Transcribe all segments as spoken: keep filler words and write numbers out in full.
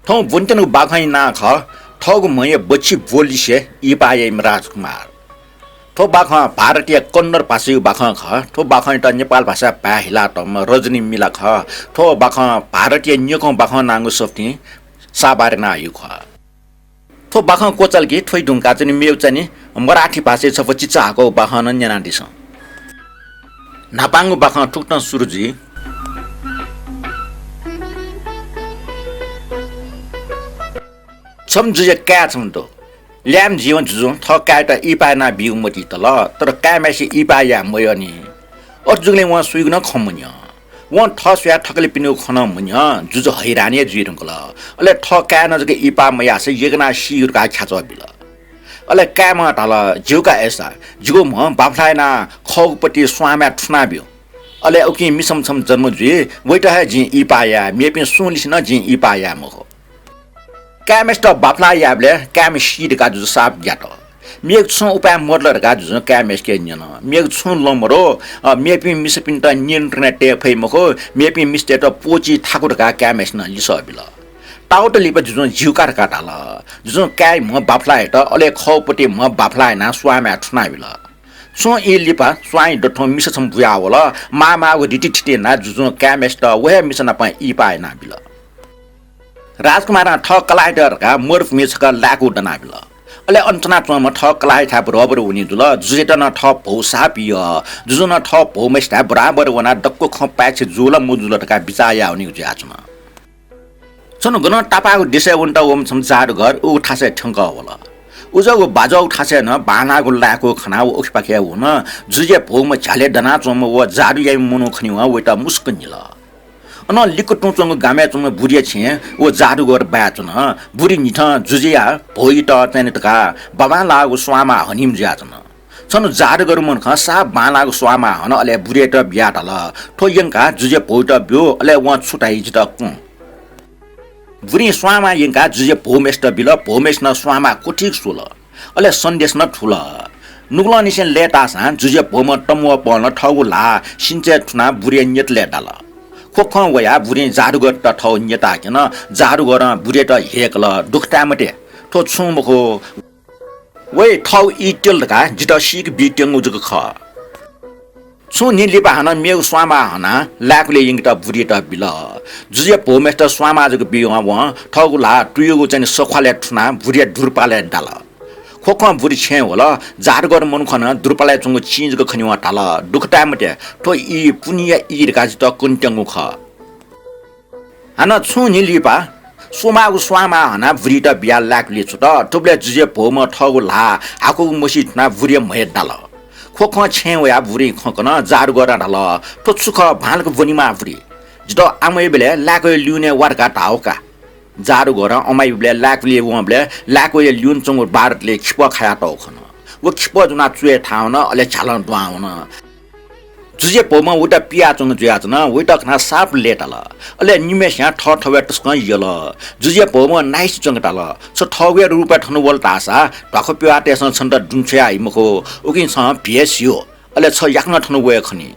थौं ब्वनेत्यनागु बाखंया नां खः, थःगु म्हया बच्छि ब्वलिसे इहिपाः याइम्ह राजकुमार। थ्व बाखं भारतया कन्नड भाषाया बाखं खः। थ्व बाखंयात नेपाल भाषाय् भाय् हिलातःम्ह रजनी मिला खः। थ्व बाखं भारतया न्यकं बाखं नांगु सफुतिं साभार यानाहःगु खः। थ्व बाखं क्वचाल कि थ्वइ धुंकाः चाहिँ मेगु चाहिँ मराठी भाषाय् छपु चिचाहाकःगु बाखं नं न्यनादिसँ। न्हापांगु बाखं थुकथं सुरु जुइ। छम्ह जुजुया काय् छम्ह दु। ल्याय्म्ह जीवं जुजुं थः काय्‌यात इहिपाः यानाबीगु मतिइ तल, तर काय्‌म्हेसित इहिपाः याये मयःनि। अथे जूगुलिं वं सुयागु नं खँ मन्यं। वं थः स्वयाः थकालिपिनिगु खँ नं मन्यं, जुजु हैरान हे जुइ धुंकल। अले थः काय्‌नं जक इहिपाः मयाःसा यगनाः सीगु धकाः ख्याच्वः बिल। अले काय्‌म्हं धाल, "ज्यू का अय्‌सा, जिगु म्ह बाफलाः यानाः खःगु पति स्वांमाय् थुनाब्यु। अले उकिं मिसाम्ह छम्ह जन्म जुइ, वइत हे जिं इहिपाः याये, मेपिं सुं लिसे नं जिं इहिपाः याये मखु।" काय्‌म्हेसित बाफलाः यायेबलय् काय्‌म्ह सी धकाः जुजुं साप ग्यात। मेगु छुं उपाय मदु ला धकाः जुजुं काय्‌म्हेसिके न्यन। मेगु छुं लं मदु, अ, मेपिं मिसापिन्त नियन्त्रणय् तये फइ मखु, मेपिं मिस्तय्त प्वःची थाकु धकाः काय्‌म्हेसिनं लिसः बिल। ताःहाकःगु लिपा जुजुं ज्यू का धकाः धाल। जुजुं काय्‌या म्ह बाफलाः यात, अले खःगु पति म्ह बाफलाः यानाः स्वांमाय् थुनाबिल। छुं ई लिपा स्वांया दथुं मिसा छम्ह बुयावल। माःमाःगु रितिथिति यानाः जुजुं काय्‌म्हेसित व हे मिसा नाप इहिपाः यानाबिल। राजकुमारं थः कलाःयात धकाः मरुभूमिइ छकः लाय्‌कू दनाबिल। अले अन च्वनाच्वंम्ह थः कलाःयाथाय् बराबर वनी जुल। जुजुयात नं थः भौ साप यः। जुजुं नं थः भौम्हेसिथाय् बराबर वनाः दक्व खँ पाय्‌छि जू ला मजू ला धकाः बिचाः याः वनीगु जुयाच्वन। छन्हु गनं तापाःगु देशय् वनेत वःम्ह छम्ह जादुगर उगु थासय् थ्यंकः वल। उजं व बाज्वःगु थासय् नं बांलाःगु लाय्‌कू खनाः व उखेपाखे वन। जुजुया भौम्ह झ्यालय् दनाच्वंम्ह व जादु याइम्ह मनू खनेवं वइत मुसुक्क निल। अनं लिक्क तुं च्वंगु गामय् च्वंम्ह बुरिया छेँय् व जादुगर बाय् च्वन। बुरि निथं जुजुया भौयात चाहिँ धकाः बांबांलाःगु स्वांमाः हनीम्ह जुयाच्वन। छन्हु जादुगर मनखं साप बांलाःगु स्वांमाः हन, अले बुरियात बियाः धाल, "थ्व यंकाः जुजुया भौयात ब्यु, अले वं छु धाइ जितः क्वँ।" बुरिं स्वांमाः यंकाः जुजुया भौम्हेसित बिल। भौम्हेसिनं स्वांमाः क्वथीक स्वल। अले सन्देश नं थुल। नुगलंनिसें लय्‌ताःसां जुजुया भौम्हं तमवःपहलं थःगु ल्हाः सिन्चय् थुनाः बुरिया न्यतलय् दाल। ख्वख्वं वयाः बुरिं जादुगरयात थःगु न्यताः क्यन। जादुगरं बुरियात ह्यय्‌कल, "दुःख ताये मते, थ्व छुं मखु, वइ थःगु ई त्यल धकाः जितः सीके बीत्यंगु जक खः।" छुं न्हि लिपा हानं मेगु स्वांमाः हनाः लाय्‌कुलिइ यंकेत बुरियात बिल। जुजुया भौम्हेसित स्वांमाः जक बीवं वं थःगु ल्हाः तुयुगु चाहिँ सख्वालय् थुनाः बुरिया दुरुपालय् दाल। ख्वख्वं बुरि छेँय् वल। जादुगर मनखं दुरुपालय् च्वंगु चिं जक खनेवं धाल, "दुःख ताये मते, थ्व ई पुण्यया ई धकाः जितः कनेत्यंगु खः।" हानं छुं न्हि लिपा स्वम्हगु स्वांमाः हनाः बुरियात बियाः लाय्‌कुलिइ छ्वत। थुबलय् जुजुया भौम्हं थःगु ल्हाः हाकुगु मसि थुनाः बुरिया म्हय् दाल। ख्वख्वं छेँय् वयाः बुरिं खँ कन। जादुगरं धाल, "थ्व छु खः, बांलाक ब्वनेमाः बुरि। जितः आमय्‌बलय् लाय्‌कुया ल्यूनेय् वा धकाः धाःगु का।" जादुगरं अमय्‌बलय् लाय्‌कुलिइ वंबलय् लाय्‌कुया ल्यूने च्वंगु बारतले खिपः खायातःगु खन। व खिपः ज्वनाः चुय् थाहां वन, अले झ्यालं दुहां वन। जुजुया भौम्हं वइत पियाच्वंगु जुयाच्वन। वइत खनाः साप लय्‌ताल। अले निम्हय्‌सियां थःथवय् तसकं यल। जुजुया भौम्हं नाइसे च्वंक धाल, "छ थःगु हे रूपय् थन वल धाःसा ध्वाखा प्यवाःतय्‌सं छन्त दुने छ्वयाहइ मखु। उकिं छं भेष स्यू, अले छ याकनं थन वये खनी।"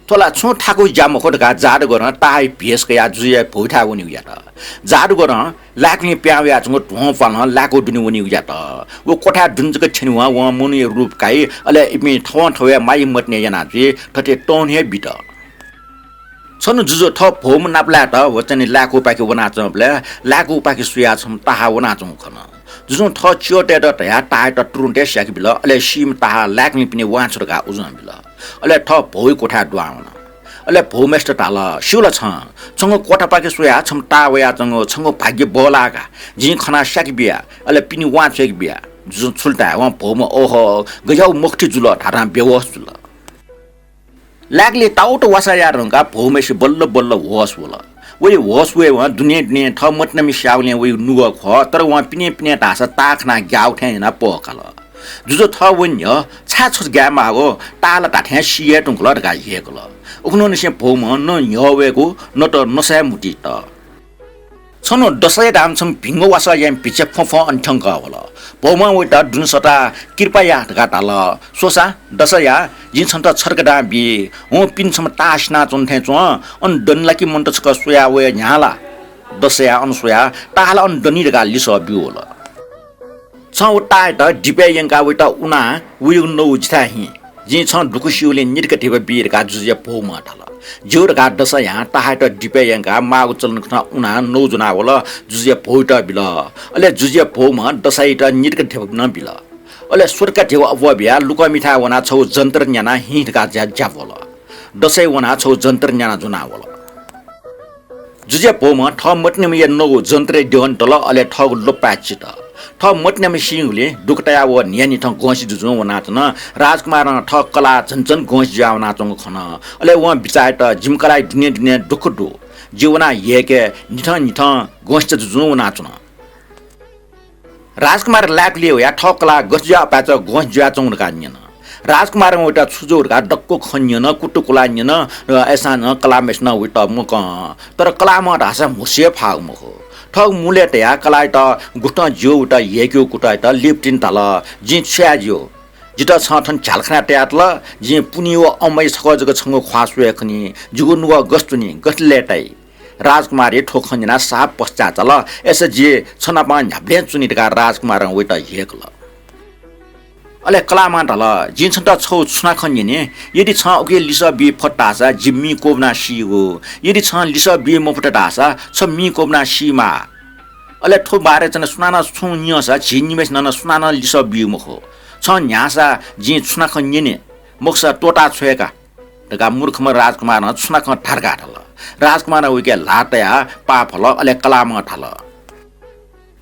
थ्व ला छुं थाकुगु ज्या मखु धकाः जादुगरं ताःहाकः भेष कयाः जुजुया भौयाथाय् वनेगु यात। जादुगरं लाय्‌कुलिं पिहां वयाच्वंगु ध्वंपालं लाय्‌कू दुने वनेगु यात। व क्वथाय् दुने जक थ्यनेवं वं मनूया रूप काइ, अले इपिं थवंथवय् माया मतिने याना जुइ, थथे तं हे बित। छन्हु जुजु थः भौम्ह नापलायेत व चाहिँ लाय्‌कूपाखे वनाच्वंबलय् लाय्‌कूपाखे स्वयाः छम्ह ताहाः वनाच्वंगु खन। जुजुं थः च्यःतय्‌त धयाः ताहाःयात तुरुन्त हे स्याकेबिल, अले सीम्ह ताहाः लाय्‌कुलिं पिने वां छु धकाः उजं बिल। अले थः भौया क्वथाय् दुहां वन। अले भौम्हेसित धाल, "स्यू ला छं? छंगु क्वथापाखे स्वयाः छम्ह ताहाः वयाच्वंगु, छंगु भाग्य बहलाः का। जिं खनाः स्याके बिया, अले पिने वां छ्वय्‌के बिया।" जुजुं छु ला धाये, वं भौम्ह ओहो गज्याःगु मखुथि जुल धाधां बेहोस जुल। लाय्‌कुलिइ ताउत वासः याये धुंकाः भौम्हेसित बल्ल बल्ल होस वल। वइ होस वयेवं दुने दुने थः मतिनामि स्याःगुलिं वइ नुगः ख्वः, तर वं पिने पिने धाःसा ताहाः खनाः ग्याःगु थें यानाः पःकाल। जुजु थः वने न्ह्यः छाय् छथु ग्याये माःगु, ताहाः ला धात्थें सी हे धुंकल धकाः ह्यय्‌कल। उखुन्हुनिसें भौम्हं न न्ह्यः वयेगु, न त नसा हे मुतीत। छन्हु दसया धाःम्ह छम्ह भिंगु वासः याइम्ह भिक्षा फ्वंफ्वं अन थ्यंकः वल। भौम्हं वइत दुने सःताः कृपा या धकाः धाल। स्वसा, दसया, जिं छन्त छधि का दां बी। हुँ, पिने छम्ह ताहाः सिनाच्वन थें च्वं, अन दनि ला कि मन्त छकः स्वया वये न्ह्याः ला। दसया अन स्वयाः ताहालं अन दनि धकाः लिसः ब्यूवल। छं व ताहायात दिपय् यंकाः वइत उनाः वयागु नौ जिथाय् हिँ। जिं छं दुःख स्यूगुलिं नितिक धिबा बी धकाः जुजुया भौम्हं धाल। ज्यू धकाः दसयां ताहायात दिपय् यंकाः माःगु चलन कथं उनाः नौ ज्वनावल, जुजुया भौयात बिल। अले जुजुया भौम्हं दसयात नितिक धिबा नं बिल। अले स्वतका धिबा अप्वः बियाः लुकःमिथाय् वनाः छगू जन्तर न्यानाः हिँ धकाः ज्या, ज्यावल। दसय् वनाः छगू जन्तर न्यानाः ज्वनावल। जुजुया भौम्हं थः मतिनाम्हया नौ जन्तरय् द्यःने तल, अले थःगु लोपाय् चित। थः मतिनाम्ह सीगुलिं दुःख तयाः व न्हियान्हिथं गंसि जुजुं वनाच्वन। राजकुमारं थः कलाः झन झन गंसि जुयाः वनाच्वंगु खन। अले वं बिचाः यात, जिमि कलाःया दुने दुने दुःख दु। जि वनाः ह्येके न्हिथं न्हिथं गंसित जुजुं वनाच्वन। राजकुमार लाय्‌कुलिइ वयाः थः कलाः गथे जुयाः अपाय्‌चा गंसि जुयाच्वंगु धकाः न्यन। राजकुमारं वइत छु जू धकाः दक्व खँ न्यन, कुतुकुला न्यन, अय्‌सां नं कलाःम्हेसिनं वइत मकं। तर कलाःम्हं धाःसा म्हस्यू हे फाःगु मखु। थःगु मूलय् तयाः कलाःयात गुथं ज्यू वइत ह्येकेगु कुतःयात लिपतिनि धाल, जिं छु याये ज्यू? जितः छं थन झ्यालखानाय् तयातल, जिं पुन्हि व अम्मय् छकः जक छंगु ख्वाः स्वये खनी, जिगु नुगः गथे च्वनी, गथे लय्‌ताइ? राजकुमारया थ्व खँ न्यनाः साप पश्चाताप चाल। अय्‌सा जि छ नाप न्ह्याबलें च्वनी धकाः राजकुमारं वइत ह्येकल। अले कलाःम्हं धाल, जिं छन्त छगू छुना खँ न्यने, यदि छं उकिया लिसः बी फत धाःसा जि मि क्वब्वनाः सीगु, यदि छं लिसः बी मफुत धाःसा छ मि क्वब्वनाः सीमाः। अले थ्व बारे चाहिँ सुनानं छुं न्यंसा झी निम्हय्‌सिनं नं सुनानं लिसः ब्यू मखु। छं न्ह्याःसा जिं छुना खँ न्यने, मखुसा त्वःताछ्वये का। धकाः मूर्खम्ह राजकुमारं छुना खँ धाये धकाः धाल। राजकुमारं वयाके ल्हाः तयाः पाफल, अले कलाःम्हं धाल,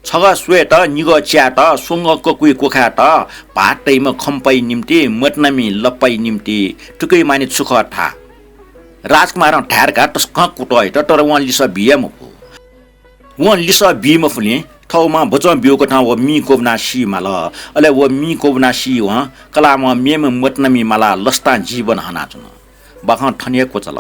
छगः स्वयेत, निगः च्यायेत, स्वंगः ककुइ क्वखायेत, भाःत तइम्ह खंपाइ निम्ति, मतिनामि लपाइ निम्ति थुकिया मानि छु खः धा। राजकुमारं धाये धकाः तसकं कुतः यात, तर वं लिसः बिया मफु। वं लिसः बी मफुलिं थःम्हं बचं ब्यूगु कथं व मि क्वब्वनाः सी माल। अले व मि क्वब्वनाः सीवं कलाःम्हं मेम्ह मतिनामि मालाः लसतां जीवन हनाच्वन। बाखं थन हे क्वचाल।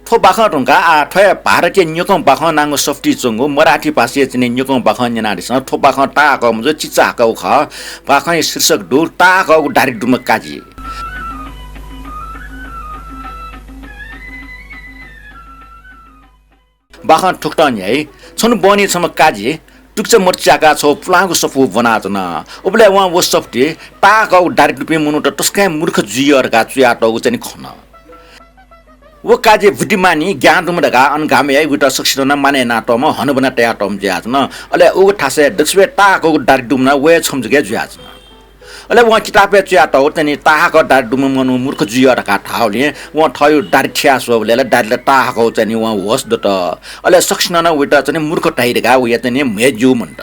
थ्व बाखं धुंकाः आः थ्व हे भारतया न्यकं बाखं नांगु सफुतिइ च्वंगु मराठी भाषाया चाहिँ न्यकं बाखं न्यनादिसँ। थ्व बाखं ताहाकः मजू, चिचाहाकःगु खः। बाखंया शीर्षक दु ताहाकःगु दाढी दुम्ह काजी। बाखं थुकथं न्ह्याइ। छन्हु बहनी छम्ह काजी तुकिचा मत च्याकाः छगू पुलांगु सफू ब्वनाच्वन। उबलय् वं व सफुतिइ ताहाकःगु दाढी दुपिं मनूत तसकं हे मूर्ख जुइ यः धकाः च्वयातःगु चाहिँ खन। व काजी बुद्धिमानी ज्ञान दुम्ह धकाः अन गामय् वइत सकसिनं नं मानय् यानातःम्ह, हनाबना तयातःम्ह जुयाच्वन। अले उगु थासय् दक्वसिबय् ताहाकःगु दाढी दुम्ह नं व हे छम्ह जक हे जुयाच्वन। अले वं किताबय् च्वयातःगु चाहिँ ताहाकः दाढी दुम्ह मनू मूर्ख जुइ यः धकाः धाःगुलिं वं थःगु दाढी थियाः स्वःबलय् ला दाढी ला ताहाकःगु चाहिँ वं होश दत। अले सकसिनं नं वइत चाहिँ मूर्ख धाइ धकाः वया चाहिँ म्हय् ज्यू मन्त।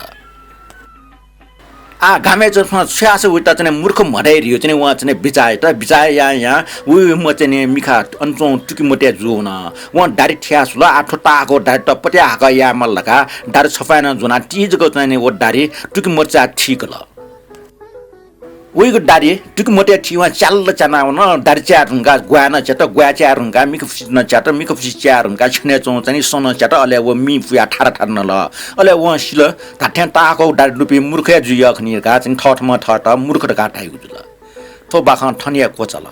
आः गामय् च्वंपिं छु याःसा वइत चाहिँ मूर्ख म्हधाइ धइगु चाहिँ वं चाहिँ बिचाः यात। बिचाः यां यां वइम्ह चाहिँ मिखा अन च्वंगु तुकिमतय् जुयावन। वं दाढी थियाः स्वल। आः थ्व ताहाकःगु दाढीत पत्याः हाकः यायेमाल धकाः दाढी छपाय् नं ज्वनाः ति जक चाहिँ व दाढी तुकिमत च्याः थीकल। वइगु दाढी तुकिमतय् थीवं च्याल्ल च्यानावन। दाढी च्याये धुंकाः ग्वाये नं च्यात, ग्वाये च्याये धुंकाः मिखा फुसि नं च्यात, मिखा फुसि च्याये धुंकाः छ्यनय् च्वंगु चाहिँ सँ नं च्यात। अले व मि पुयाः थारा थारा नल। अले वं सिल, धात्थें ताहाकःगु दाढी दुपिं मूर्ख हे जुइ यः खनी धकाः चाहिँ थःथम्हं थःत मूर्ख धकाः धाइगु जुल। थ्व बाखं थन हे क्वचाल।